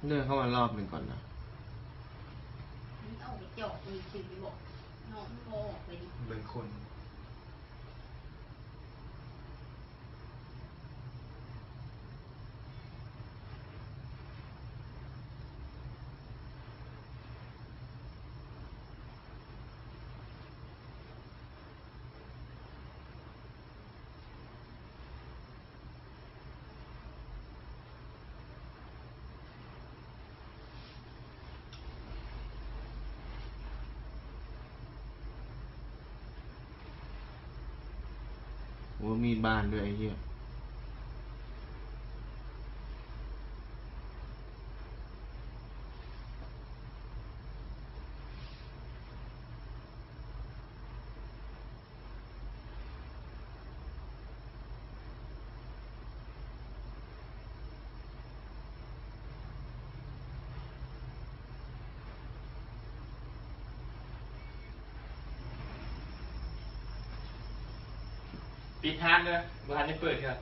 ເດີນເຂົ້າມາລອບໜຶ່ງກ່ອນນະ. ມັນອອກໄປຈອກ ມັນຖືກຢູ່ບໍ່ເນາະ? ມັນບໍ່ອອກໄປດິ. ເບິ່ງຄົນ. ໂອ້ ມີບ້ານດ້ວຍ ໄອ້ເຫຍ. ປິດຮ້ານເດີ ບໍ່ທັນໄດ້ເປີດເທື່ອ.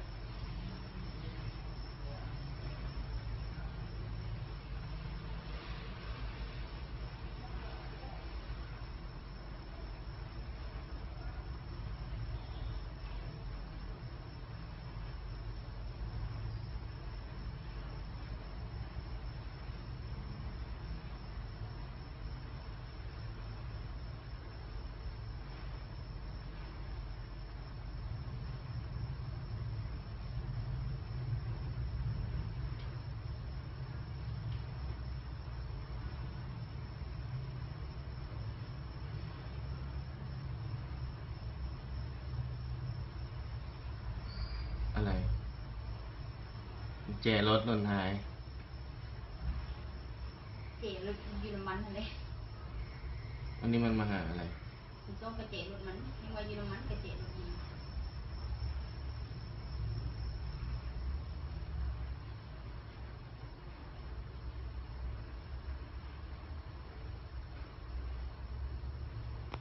ອະໄລ? ກຸນແຈລົດຫຼົ່ນຫາຍ. ເຈລົດຢູ່ນຳມັນຫັ້ນເດ້. ອັນນີ້ມັນມາຫາອະໄລ? ມັນຕ້ອງກະເຈລົດມັນ, ຍັງວ່າຢູ່ນຳມັນກະເຈລົດມັນ.